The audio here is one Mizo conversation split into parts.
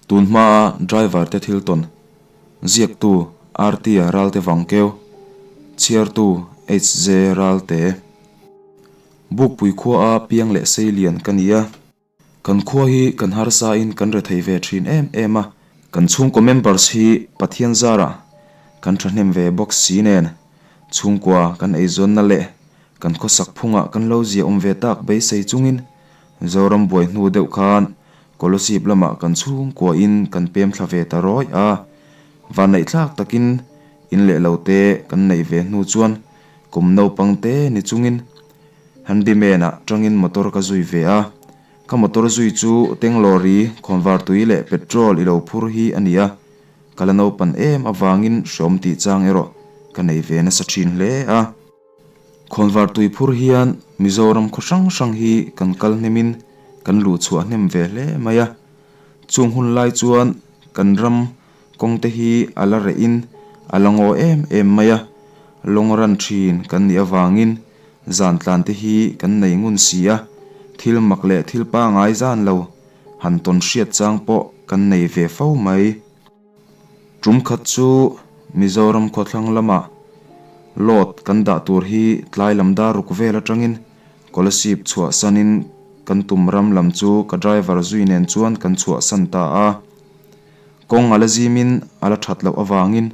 Tun hmaa driver te thil tawn ziaktu RT-a Ralte Vangkeu, chhiartu HJ Ralte. Bukpui khuaa piang leh seilian ka ni a. Kan khua hi kan harsa in kan rethei ve thin em em a. Kan chhungkaw members hi Pathian zarah kan thahnem ve bawk si nen chhungkua kan eizawnna leh kan khawsak phungah kan lo zia awm ve tak beisei chungin Zoram buai hnu deuh khan Kolosip lamah kan chhungkua in kan pem thla ve ta rawih a, vanneih thlak takin in leh lo te kan neih ve hnu chuan kum naupang te ni chungin handyman ah tangin motor ka zui ve a, ka motor zui chu Tenglawri khawnvartui leh petrol i lo phur hi a ni a, ka la naupan em avangin hreawm tih chang erawh ka nei ve nasa thin hle a. Khawnvar tui phur hian Mizoram khaw hrang hrang hi kan kal hnemin kan luh chhuah hnem ve hle mai a. Chung hun lai chuan kan ram kawng te hi a la reh in a la ngaw em em mai a, lawng ran thin kan nih avangin zan tlan te hi kan nei ngun si a, thil mak leh thil pangai zan lo han tawn hriat chang pawh kan nei ve fo mai. Tum khat chu Mizoram khawthlang lamah load kan dah tur hi tlai lam dar ruk vel atangin Kolasib chhuahsanin kan tum ram lam chu ka driver zui nen chuan kan chhuahsan ta a. Kawng a la zimin a la that loh avangin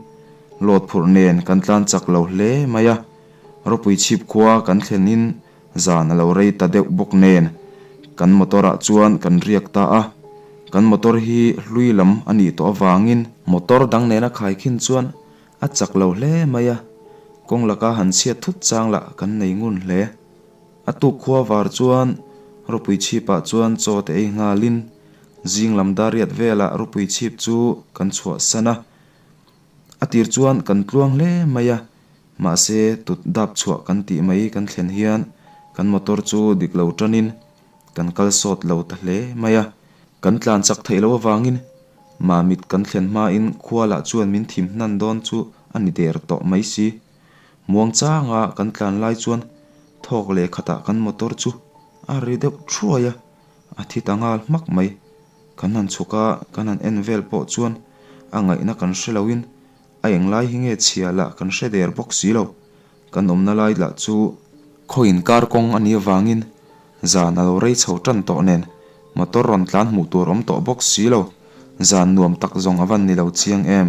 load phurh nen kan tlan chak lo hle mai a, ropui chhip khua kan thlenin Zan a lo rei ta deuh bawk nen kan motor ah chuan kan riak ta a, kan motor hi hlui lam a nih tawh avangin motor dang nena khaikhin chuan a chak lo hle mai a, kawng laka han chhiat thut chang lah kan nei ngun hle. A tuk khua var chuan ropui chhip ah chuan chaw te ei nghalin zing lam dariat velah ropui chhip chu kan chhuahsan a, a tir chuan kan tluang hle mai a. Mahse, tut dap chhuah kan tih mai kan thlen hian kan motor chu dik lo tanin kan kal sawt lo ta hle mai a. Kan tlan chak theih loh avangin Mamit kan thlen hmain khua lah chuan min thim hnan dawn chu a ni der tawh mai si. Muang changa kan tlan lai chuan thawk leh khatah kan motor chu a ri deuh thuai a, a thi ta nghal hmak mai. Kan han chhuk a, kan han en vel pawh chuan a ngaihna kan hre loin A englai hi nge chhia lah kan hre der bawk si lo. Kan awmna lai lah chu khaw inkar kawng a nih avangin zan a lo rei chho tan tawh nen motor rawn tlan hmuh tur awm tawh bawk si lo. Zan nuam tak zawng a van ni lo chiang em.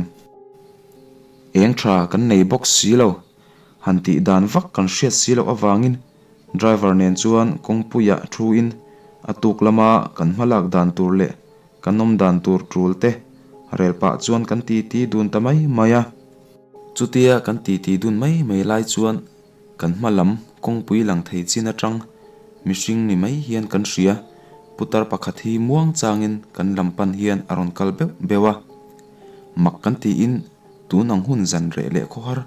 Eng tha kan nei bawk si lo. Han tih dan vak kan hriat si loh avangin driver nen chuan kawngpuiah thu in a tuk lama kan hmalak dan tur leh Kan awm dan tur tul te rel pah chuan kan titi dun ta mai mai a. Chutia kan titi dun mai mai lai chuan kan hma lam kawngpui lang thei chin atang mihring ni mai hian kan hria. Putar pakhat hi muang changin kan lam pan hian a rawn kal beuh beuh a. Mak kan tiin tun ang hun zan reh leh khawhar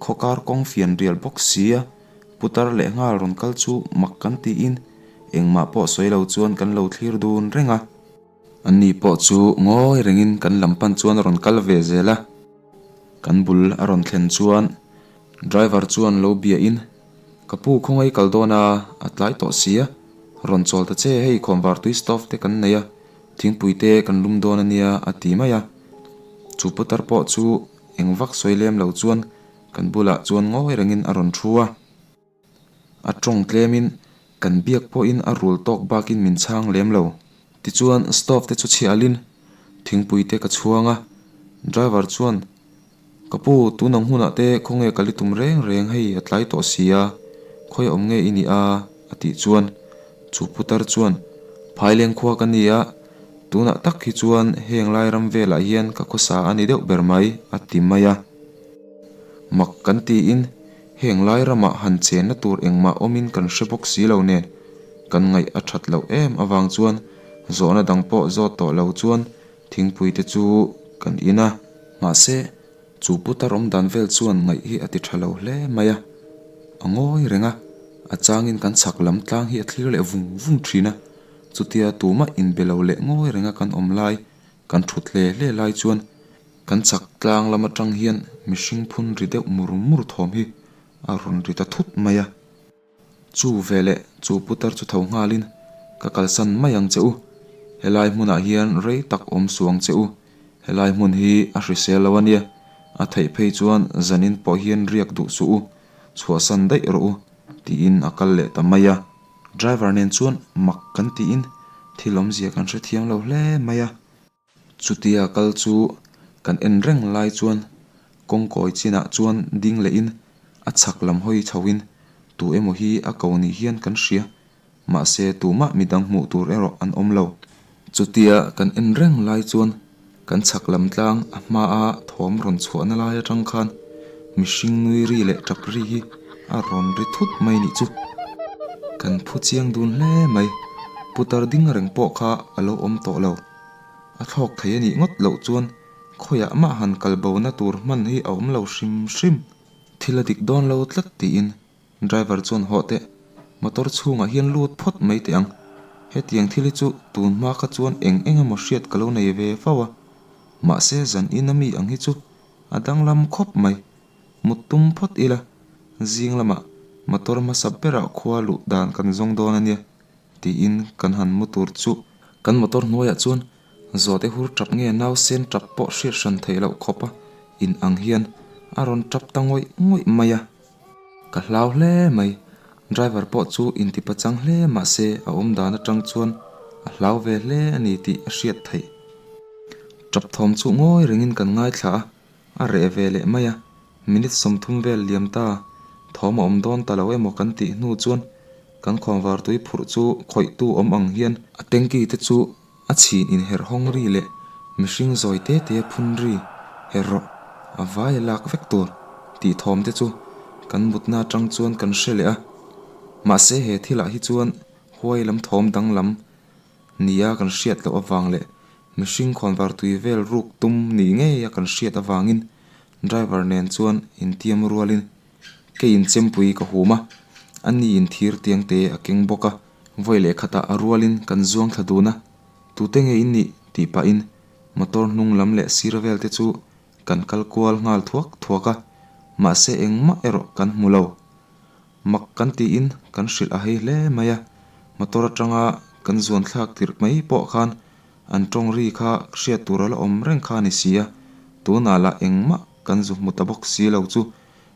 khawkar kawng fian rial bawk sia putar leh nghal rawn kal chu mak kan tiin Engmah pawh sawi lo chuan kan lo thlir dun reng a. Anni pawh chu ngawi rengin kan lam pan chuan a rawn kal ve zel a. Kan bul a rawn thlen chuan driver chuan lo bia in, Ka pu khawngaih kal dawn a, a tlai tawh si a, rawn chawl ta che hei khawnvar tui stove te kan nei a, thingpui te kan lum dawn a nia a ti mai a. Chu putar pawh chu eng vak sawi lem lo chuan kan bulah chuan ngawi rengin a rawn thu a. A tawng tlemin kan biak pawhin a rul tawk bakin min chhang lem lo. Tichuan stove te chu chhialin thingpui te ka chhuang a, driver chuan Ka pu, tun ang hunah te khawnge ka li tum reng reng hei a tlai tawh si a, khawi awm nge i nih a? a tih chuan chu putar chuan Phaileng khua ka ni a, tunah tak hi chuan heng lai ram velah hian ka khawsa a ni deuh ber mai a ti mai a. Mak kan tiin Heng lai ramah han chenna tur engmah awmin kan hre bawk si lo nen, kan ngaih a that loh em avang chuan zawhna dang pawh zawt tawh lo chuan thingpui te chu kan in a. Mahse, chu putar awm dan vel chuan ngaih hi a ti tha lo hle mai a, a ngawi reng a, a changin kan chhak lam tlang hi a thlir leh vung vung thin a, chutia tumah inbe lo leh ngawi renga kan awm lai kan thut hle hle lai chuan Kan chak tlang lam atang hian mihring phun ri deuh mur mur thawm hi a rawn ri ta thut mai a. Chu veleh chu putar chu tho nghalin, Ka kalsan mai ang che u. Helai hmunah hian rei tak awm suh ang che u, helai hmun hi a hrisel lo a nia, a theih phei chuan zanin pawh hian riak duh suh u, chhuahsan daih rawh u, tiin a kal leh ta mai a. Driver nen chuan mak kan tiin thil awmzia kan hrethiam lo hle mai a. Chutia kal chu kan en reng lai chuan kawngkawi chinah chuan ding lehin a chhak lam hawi chhoin tu emaw hi a ko ni hian kan hria, mahse tumah midang hmuh tur erawh an awm lo. Chutia kan en reng lai chuan kan chhak lam tlang a hmaa thawm rawn chhuahna lai atang khan mihring nui ri leh tap ri hi a rawn ri thut mai nih chu. Kan phu chiang dun hle mai, putar ding reng pawh kha a lo awm tawh lo. A thlawk thei a nih ngawt loh chuan khawiah mah han kal bona tur hman hi a awm lo hrim hrim. Thil a dik dawn lo tlat tiin driver chuan hawh teh, motor chhungah hian lut phawt mai teh ang. Hetiang thil hi chu tun hma kha chuan eng eng emaw hriat ka lo nei ve fo a, mahse zan in a mi ang hi chu a danglam khawp mai. Mut tum phawt ila, zing lamah motor hmasa berah khua luh dan kan zawng dawn a nia. Tiin kan han mu tur chu kan motor hnuaiah chuan zawhte hur tap nge nausen tap pawh hriat hran theih loh khawpa in ang hian a rawn tap ta ngawih ngawih mai a. Ka hlau hle mai, driver pawh chu intipachang hle mahse a awm dan atang chuan a hlau ve hle a ni tih a hriat theih. Tap thawm chu ngawi rengin kan ngaithla a, A reh ve leh mai a, minute 30 vel liam ta, thawm a awm dawn ta lo emaw kan tih hnu chuan kan khawnvar tui phurh chu khawihtu awm ang hian a tanky te chu a chhin inherh hawng ri leh mihring zawi te te phun ri her rawh a vai a lak vek tur tih thawm te chu kan mutna atang chuan kan hre leh a. Mahse he thilah hi chuan huai lam thawm danglam nia kan hriat loh avang leh Mihring khawnvar tui vel ruk tum ni ngei a kan hriat avangin driver nen chuan intiam rualin keiin chempui ka hum a, a niin thir tiang te a keng bawk a. Vawi leh khatah a rualin kan zuang thla dun a, tute nge in nih tih pahin motor hnung lam leh sir vel te chu kan kal kual nghal thuak thuak a, mahse engmah erawh kan hmu lo. Mak kan tiin kan hrilh a hei hle mai a, motor atanga kan zuan thlak tirh mai pawh khan an tawng ri kha hriat tur a la awm reng kha a ni si a, tunah lah engmah kan zu hmu ta bawk si lo chu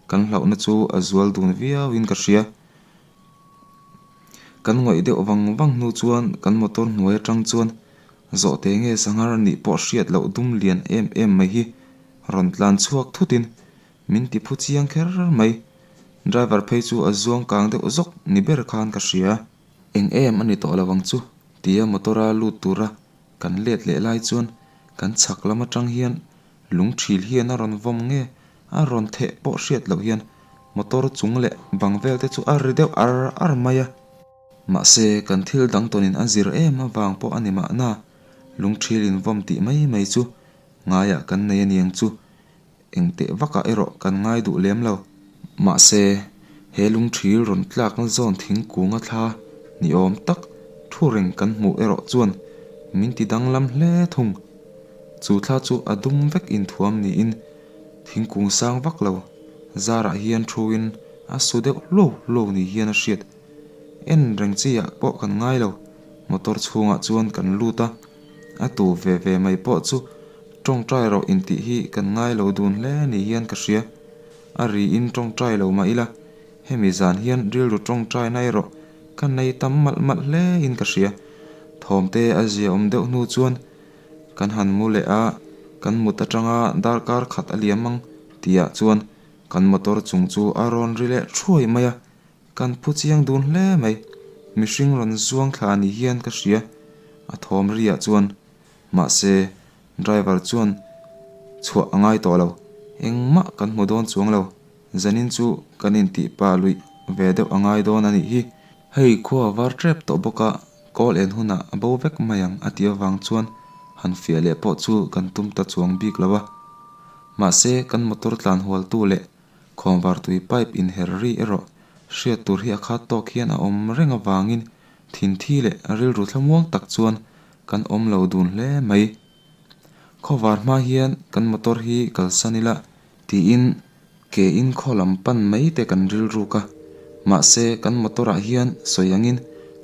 kan hlauhna chu a zual dun viauin ka hria. Kan ngawih deuh vang vang hnu chuan kan motor hnuai atang chuan zawhte nge sanghar nih pawh hriat loh dum lian em em mai hi rawn tlan chhuak thutin Min ti phu chiang kher mai. Driver phei chu a zuang kang deuh zawk ni ber khan ka hria. Eng em a ni tawh lo ang chu tia motor-a lut tura kan let leh lai chuan kan chhak lam atang hian lung thil hian a rawn vawm nge a rawn theh pawh hriat loh hian motor chung leh bang vel te chu a ri deuh ar ar mai a. Mahse kan thil dang tawnin a zir em avang pawh a ni mahna lung thil invawm tih mai mai chu ngaiah kan nei a niang chu. Engteh vakah erawh kan ngai duh lem lo. Mahse, he lungthil rawn tlakna zawn thingkunga thla ni awm tak thu reng kan hmuh erawh chuan min ti danglam hle thung. Chu thla chu a dum vek inthuam niin thingkung sang vak lo zarah hian thuin a su deuh hluau hluau ni hian a hriat. En reng chi ah pawh kan ngai lo, motor chhungah chuan kan lut a, a tu ve ve mai pawh chu Tawngtai rawh intih hi kan ngai lo dun hle ni hian ka hria. A riin tawngtai lo mah ila, hemi zan hian rilru tawngtaina erawh ka nei tam malh malh hle in ka hria. Thawmte a zia awm deuh hnu chuan kan han mu leh a, kan mut atanga darkar khat a liam ang tihah chuan kan motor chung chu a rawn ri leh thuai mai a, kan phu chiang dun hle mai. Mihring rawn zuang thla ni hian ka hria, a thawm riah chuan Mahse, driver chuan chhuah a ngai tawh lo. Engmah kan hmu dawn chuang lo. Zanin chu kan intih pa luih ve deuh a ngai dawn a nih hi. Hei khua var tep tawh bawk a, call en hunah a bo vek mai ang a tih avang chuan han fiah leh pawh chu kan tum ta chuang bik lo a. Mahse, kan motor tlan hualtu leh khawnvar tui pipe inher ri erawh hriat tur hi a khat tawk hian a awm reng avangin thinthi leh rilru thlamuang tak chuan Kan awm lo dun hle mai. Khawvar hma hian kan motor hi kalsan ila tiin ke in khaw lam pan mai te kan rilruk a. Mahse kan motor ah hian sawi angin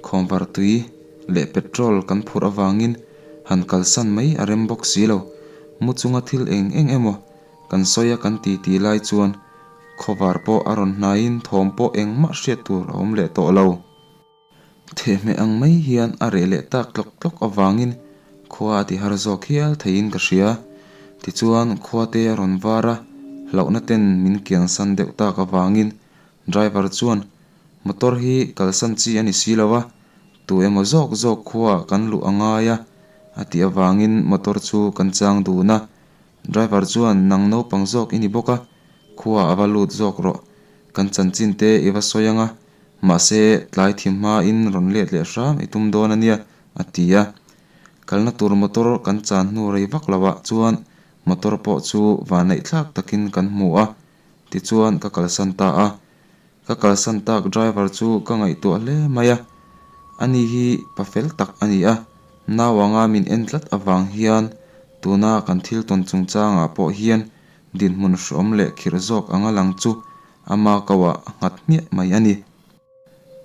khawnvar tui leh petrol kan phurh avangin. Han kalsan mai a rem bawk si lo. Mu chunga thil eng eng emaw kan sawi a kan ti ti lai chuan khawvar pawh a rawn hnaiin thawm pawh engmah hriat tur a awm leh tawh lo. Thehmeh ang mai hian a reh leh tak tlawk tlawk avangin khua a ti har zawk hial theiin ka hria. Tichuan khua te a rawn var a, hlauhna ten min kiansan deuh tak avangin driver chuan motor hi kalsan chi a ni si lo a, tu emaw zawk zawk khuaah kan luh a ngai a a tih avangin motor chu kan chang dun a. Driver chuan nang naupang zawk i ni bawk a, khuaah a va lut zawk rawh, kan chanchin te i va sawi ang a, Mahse, tlai thim hmain rawn let leh hram i tum dawn a nia, a ti a. Kalna tur motor kan chan hnu rei vak loah chuan motor pawh chu vanneih thlak takin kan hmu a, tichuan ka kalsan ta a. Ka kalsan tak driver chu ka ngaihtuah hle mai a, ani hi pa fel tak a ni a, nau anga min en tlat avang hian tuna kan thil tawn chungchangah pawh hian dinhmun hreawm leh khirh zawk anga lang chu Ama kauah a nghat hmiah mai a ni.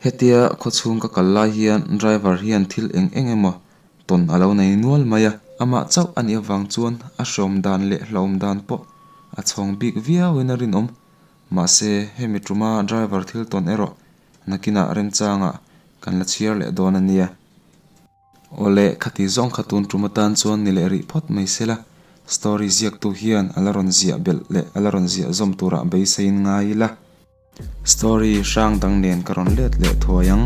Hetia khawchhung ka kal lai hian driver hian thil eng eng emaw tawn a lo nei nual mai a. Amah chauh a nih avang chuan a hreawm dan leh hlauhawm dan pawh a chhawng bik viauin a rinawm. Mahse, hemi tuma driver thil tawn erawh nakinah remchangah kan la chhiar leh dawn a nia. Awle, khati zawng kha tun tum atan chuan ni leh rih phawt mai sela, story ziaktu hian a la rawn ziah belh leh a la rawn ziah zawm turah beiseiin ngai ila. Story hrang dang nen ka rawn let leh thuai ang.